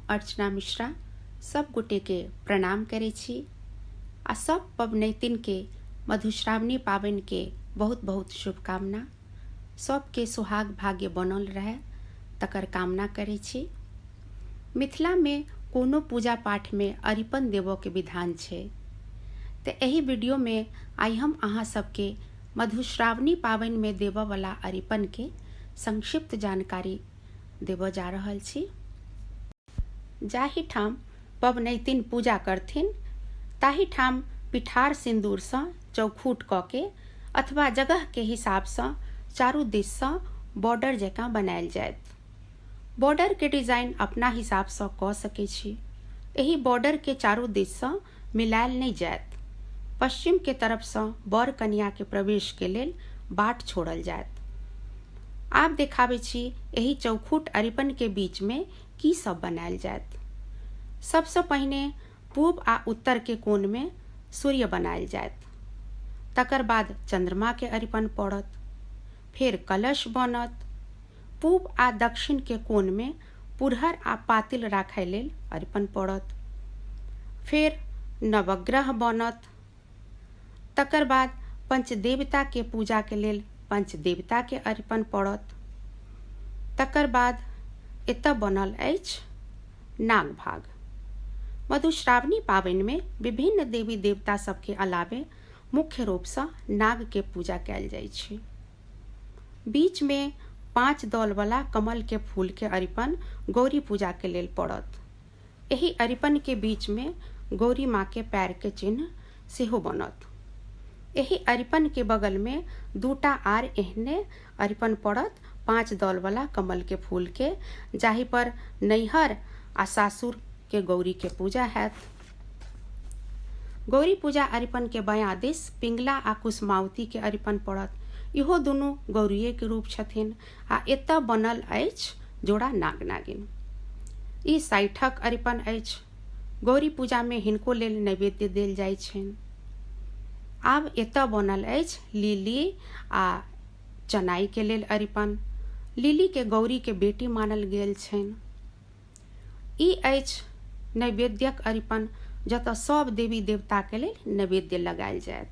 अर्चना मिश्रा सब गोटे के प्रणाम करै छी आ सब पबनैतिन के मधुश्रावणी पाबनि के बहुत बहुत शुभकामना। सबके सुहाग भाग्य बनल रहे तकर कामना करै छी। मिथिला में कोनो पूजा पाठ में अरिपन देबऽ के विधान छै, तऽ एहि वीडियो में आइ हम अहाँ सबके मधुश्रावणी पाबनि में देबऽ वाला अरिपन के संक्षिप्त जानकारी देबऽ जा रहल छी। जाहि ठाम पबनैतिन पूजा करथिन ताहि ठाम पिठार सिन्दूरसँ चौखूट कऽ के अथवा जगहके हिसाबसँ चारू दिससँ बॉर्डर जकाँ बनायल जायत। बॉर्डरके डिजाइन अपना हिसाबसँ कऽ सकै छी। एहि बॉर्डरके चारू दिससँ मिलायल नहि जायत। पश्चिमके तरफसँ बर कनियाँके प्रवेशके लेल बाट छोड़ल जायत। आब देखाबै छी एहि चौखूट अरिपनके बीचमे की सब बनायल जायत। सबसँ पहिने पूब आ उत्तरके कोणमे सूर्य बनायल जायत। तकर बाद चन्द्रमाके अरिपन पड़त। फेर कलश बनत। पूब आ दक्षिणके कोणमे पुरहर आ पातिल राखय लेल अरिपन पड़त। फेर नवग्रह बनत। तकर बाद पंचदेवताके पूजाके लेल पंचदेवताके अरिपन पड़त। तकर बाद एतय बनल अछि नागभाग। मधुश्रावणी पाबनिमे विभिन्न देवी देवता सबके अलावे मुख्य रूपसँ नागके पूजा कयल जाइ छै। बीचमे 5 दलवला कमलके फूलके अरिपन गौरी पूजाके लेल पड़त। एहि अरिपनके बीचमे गौरी माँके पैरके चिन्ह सेहो बनत। एहि अरिपनके बगलमे 2टा आर एहने अरिपन पड़त 5 दलवला कमलके फूलके, जाहि पर नैहर आ सासुरके गौरीके पूजा हैत। गौरी पूजा अरिपनके बयाँ दिस पिंगला आ कुसुमावतीके अरिपन पड़त। इहो दुनू गौरीएके रूप छथिन आ एतय बनल अछि जोड़ा नाग नागिन। ई साइठक अरिपन अछि। गौरी पूजामे हिनको लेल नैवेद्य देल जाइ छनि। आब एतय बनल अछि लिली आ चनाईके लेल अरिपन। लिलीके गौरीके बेटी मानल गेल छनि। ई अछि नैवेद्यक अरिपन, जतय सब देवी देवताके लेल नैवेद्य लगायल जायत।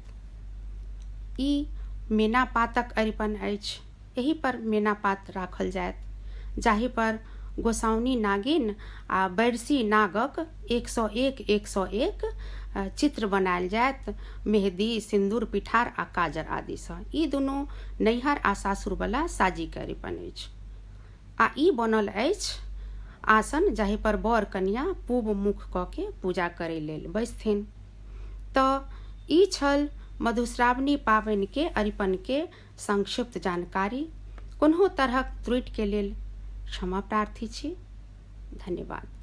ई मेना पातक अरिपन अछि। एहि पर मेना पात राखल जायत, जाहि पर गोसाउनी नागिन आ बैरसी नागक 101 101 चित्र बनायल जायत, मेहदी, सिन्दूर, पिठार आ काजर आदिसँ। ई दुनू नैहर आ सासुरवला साजीके अरिपन अछि। आ ई बनल अछि आसन, जाहि पर बर कनिया पूब मुख कऽ के पूजा करै लेल बैसथिन। तऽ ई छल मधुश्रावणी पाबनिके अरिपनके संक्षिप्त जानकारी। कोनहु तरहक त्रुटिके लेल क्षमा प्रार्थी छी। धन्यवाद।